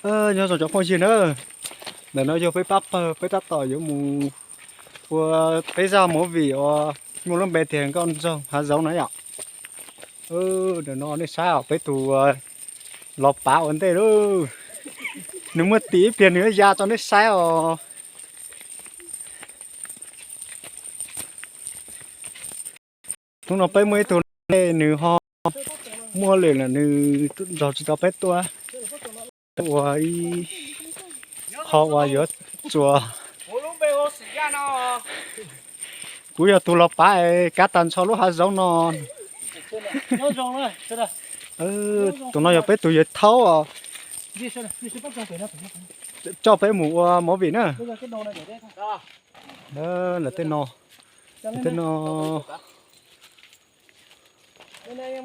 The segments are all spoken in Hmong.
Nyob zoo cov phooj ywg na, ntawm no yog peb pab pawg, peb tab tom yuav mus ua peb zaj movie uas muaj lub npe tias Nkauj Ntxoog Hav Zoov na yom. Ntawm no nej saib os, peb tus los pav ua ntej lauj, nws muaj tim ib pliag nws yuav ya tso nej saib os. Hnub no peb muaj ib tug nws ho muaj lwm lawm, nws nrog tsis tau peb tuaj, ua ib qho uas yuav txuas. Kuv yog tus los pav es kav tag nrho lub hav zoov no. Tus no yog peb tus yawg thaub os, coj peb mus ua movie na. Lawv tej no, tej no,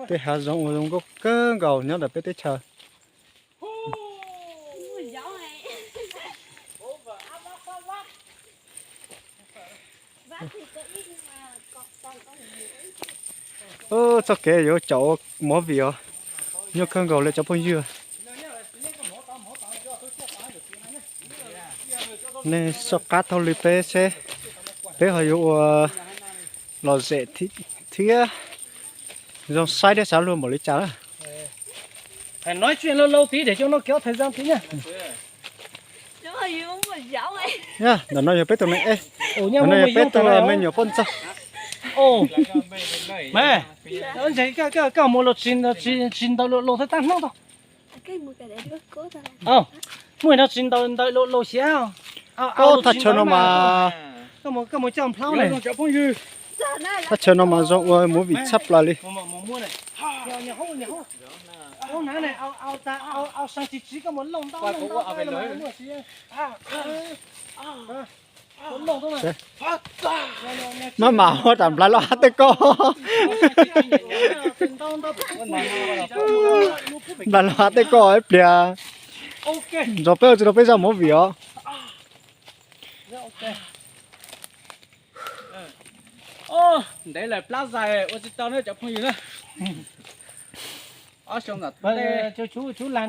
tej hav zoov uas zoo nkauj kawg nkaus nyob ntawm peb teb chaws. Txoj kev yuav caum ua movie os, nyuaj kawg nkaus li cov phooj ywg. Nej soj qab taug li peb seb, peb ho yuav ua lom zem thiab zoo saib thiab xav luag npaum li cas na. Hais nói chuyện lâu lâu tí để cho nó kéo thời gian tí nhá. Ntawm no yog peb tug me, ntawm no yog peb tug me nyuam poj ntxoog. Koj mus los tsis ntaus los thaj tag hnub tau. Muaj no tsis ntaus ntaus los siav. Thaj chaw no mas, koj mus coj nplhaub ne. Thaj chaw no mas zoo ua movie tshaj plaws li. Maj mam huab tas nplaig loj hab tej ko. Nplaig loj hab tej ko ib pliag. Nrog peb ua tsis rau peb zaj movie os. Ntev lawm plab zais ua tsis tau na cov phooj ywg na. Ob xyoo ntawm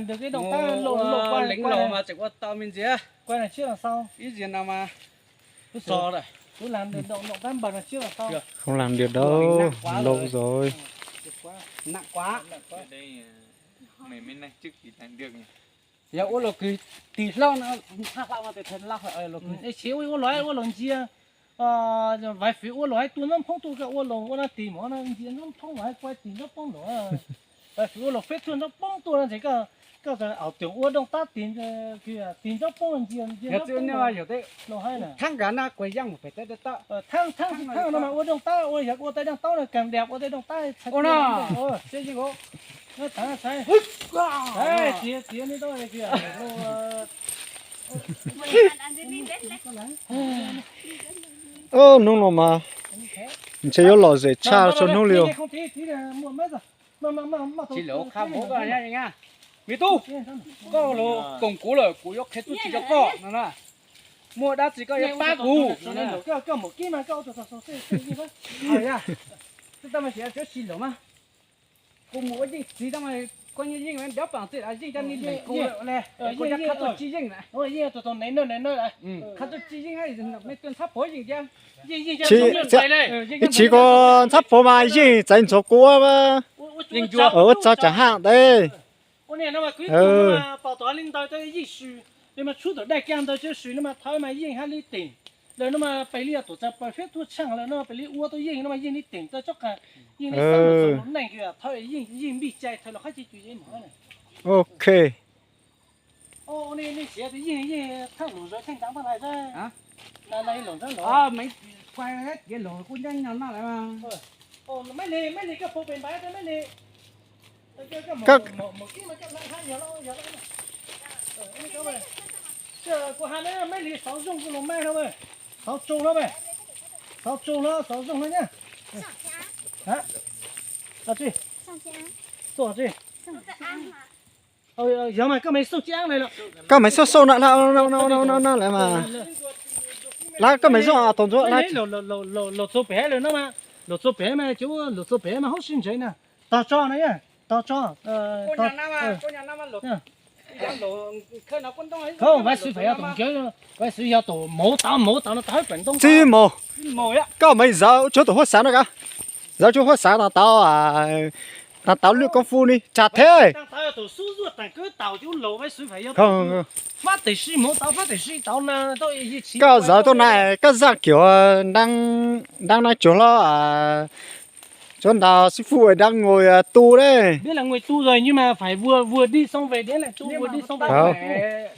ntej leev los mas tseem ua tau me ntsis. Ib ziag no mas Không làm được đâu, lâu rồi. Nặng quá. Yog ua los kws tig hlau no, ua los ntsia, Vaiv Fwv ua los hais tuaj Nraub Phoob tuaj, koj ua los ua no tig mov no ntsia Nraub Phoob los hais kuaj tig Nraub Phoob los. Vaiv Fwv ua los feb thuaj Nraub Phoob tuaj no ces koj, koj aum tias ua dooj tab tig, tig Nraub Phoob ntsia, ntsia Nraub Phoob los hais na. Thaab nkaag na kuas yaaj mus pem teb teb tawb. Thaab, thaab, thaab no mas ua dooj tab, ua yog ua tej dooj tab no kaag dam ua tej dooj tab txhais no. Txiav, txiav, txiav, hnub no mas ntshe yuav lom zem tshaj txhua hnub li os. Tsis lov qha vov koj na. Me tub, koj los koom kuv lawm kuv yuav qhia txuj ci rau koj no na. Muaj dab tsi koj yuav pab kuv. Kuv mus ua yeej txiv tau mas koj yeej nyob paam txij yeej coj ni lees kuv, kuv coj qha txuj ci yeej na. Qha txuj ci yeej, me tuaj ntxhab puav yeej cia. Ib tsi kuv ntxhab puav mas yeej txais ntxuav kuv ua txog caag haaj ntawd. Ua niag no mas kuv ib tug no mas pom tom li ntawd tau yeej swm, li mas tshub tom daj kag ntawd tau swm no mas thawv mas yeej hab li teem. Lawm no mas pem li yog tuam txav paws fiab tuaj tshaaj lawm no pem li ua tau yeej no mas yeej li teem tau tsob qab, yeej li xab mus txog mus neej kws thawv yeej, yeej npij cai thawv los qab ci cus yeej mog. Ok. Nej siav tes yeej yeej thaaj lug zov cheej daav tag lais. Maiv li, maiv li koj pub pem npaiv maiv li. Kuv has maiv li xauv zooj kuj lug maiv no, xauv tsoo no, xauv tsoo no xauv zooj no nyab. Yog mas koj maiv xauj tsi aab na, koj maiv xauj xauj na, lawm mas, lawm koj maiv xauj tau ntxuav. Lug txug pem lawm no mas, lug txug pem mas, lug txug pem mas hoob sib ntsev na. Tog tso na, tog tso. Khawb, Vajtswv feem yog tus nkawd, Vajtswv yog tus mauv tau, mauv tau no tau hauv pem ntoo. Txij mos, koj mas zawv tsuag tus huab xav no ka, zawv tsuag huab xav no tau, no tau lwm koob fu ni tsa thiab. Koj zawv tuaj na, koj zaj kiag dab, dab na tsuag hlo, tsuag ntau xib fwb ua dab ngos tu ne.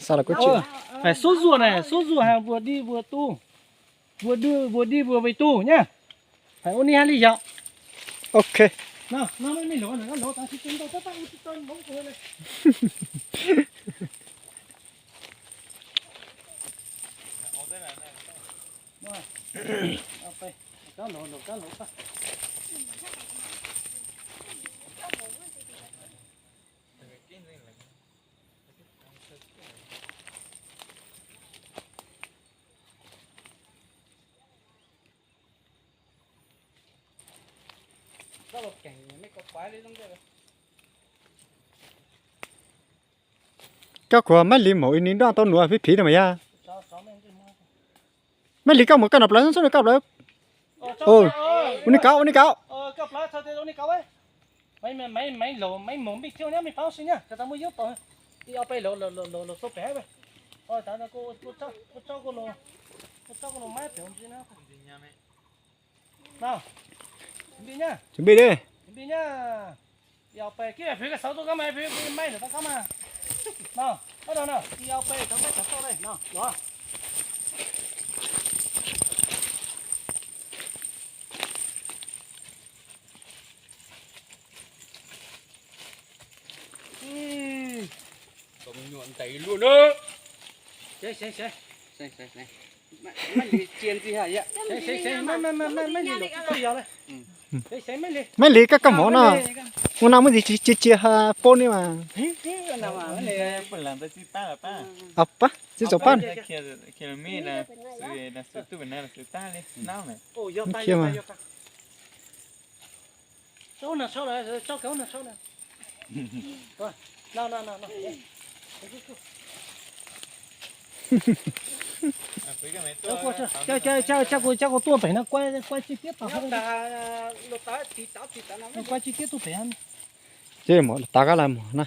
Xab laj kuj tsis. Xub zuag na, xub zuag ha, vuas dib vuas tu, vuas dib vuas tu nyab. Ua nej hab li yog. Ok. Koj kuv Maiv Lis mus ua ib nij noj tau nuav phib phiv no mas yog. Maiv Lis koj mus koj nov plawv xwb koj plawv. Ua nej kauv, ua nej kauv. Tsum npij li. Maiv Lis koj koj mov no, ua no muaj ntsis cia cia ha pab nej mas. Pab tsis txaus pab. Coj kuv tuaj pem no, kuaj tsi tiab tau, kuaj tsi tiab tuaj pem. Cov mov tas kab los mus na.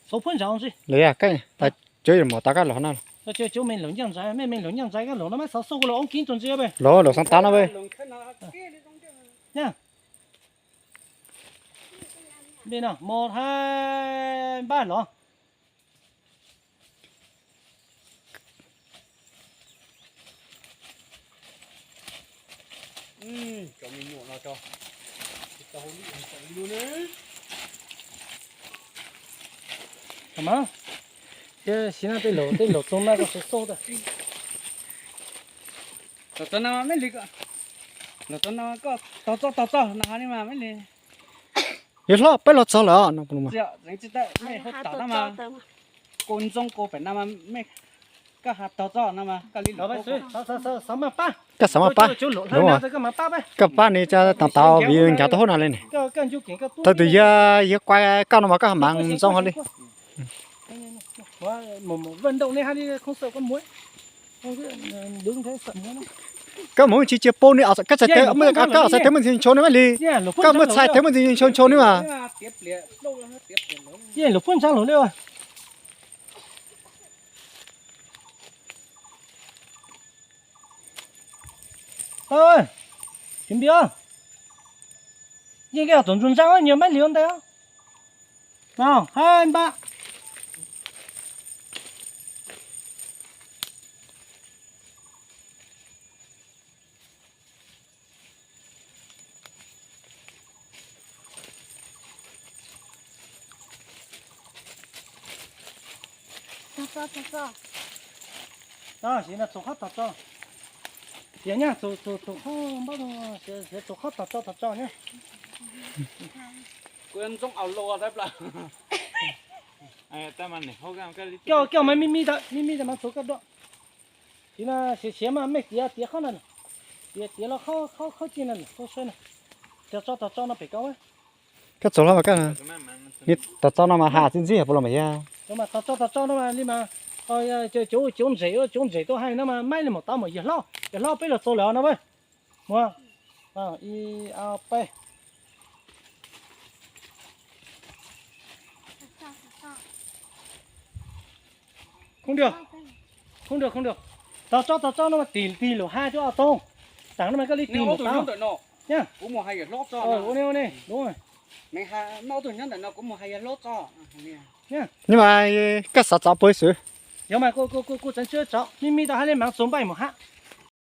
Xauv phab ntsa ntsis. Lawv yog koj, cov mov tas kab los na. Cov me laus ncaaj ntsais, mej me laus ncaaj ntsais kab laus no mas xauv xauj kuv los oob kib rua ntsis peb. Los los xaav tas no peb. Npaj los. Mas, tab sis no tej laus, tej laus txoog mas koj xauv xauj tas. Los txog no mej li, los txog no koj tog txoj tog txoj no li mas mej li. Yog hlob peb los txog lawm no. Koj xav mas pab, koj pab ni tau tau vim ncav tau hauv no li ne. Thaum twg yog, yog kuaj koj no mas koj mam ntxoov hauv li. Koj mus tsis cia pab ne, koj txhais tes, koj txhais tes muaj ntsis ntshaw ne mej li. Koj muaj txhais tes muaj ntsis ntshaw ntshaw ne mas. Tsis npib os. Yeej koj yog tus ntsuag ntsaa nyuag Maiv Lis ua ntej os. No, hab npab. Txhua qhov tog tso. Tias nyab, txhua qhov tog tso, txhua qhov tog tso nyab. Kuv ntxoov au lua tau plaws. Koj, koj mas mij mij tau, mij mij tau mas txhua koj dua. Tiv no siav siav mas mej tiav tiav qhov no, tiav tiav los qhov qhov cig no, qhov saib no. Tog tso tog tso no pem koj. Koj txaus hlo mas koj, tog tso no mas has txi ntxib puas los mas yog. Cov mas tog tso tog tso no mas li mas, cov ntses, cov ntses tuaj hais no mas maib li mus tau mas yawg hlob, yawg hlob peb los txog lawm no. Muab, ib, ob, peb. Khub nrug, khub nrug, khub nrug. Tog tso tog tso no mas tig tig lus hais rau ob tug. Tam no mas koj li tig lus tau. Ua ne, ua ne. Nyob mas koj xav txov puas xwb. Yog mas kuv tseem tshuav tso, me me tau hais li mas txuas npaij mus hab.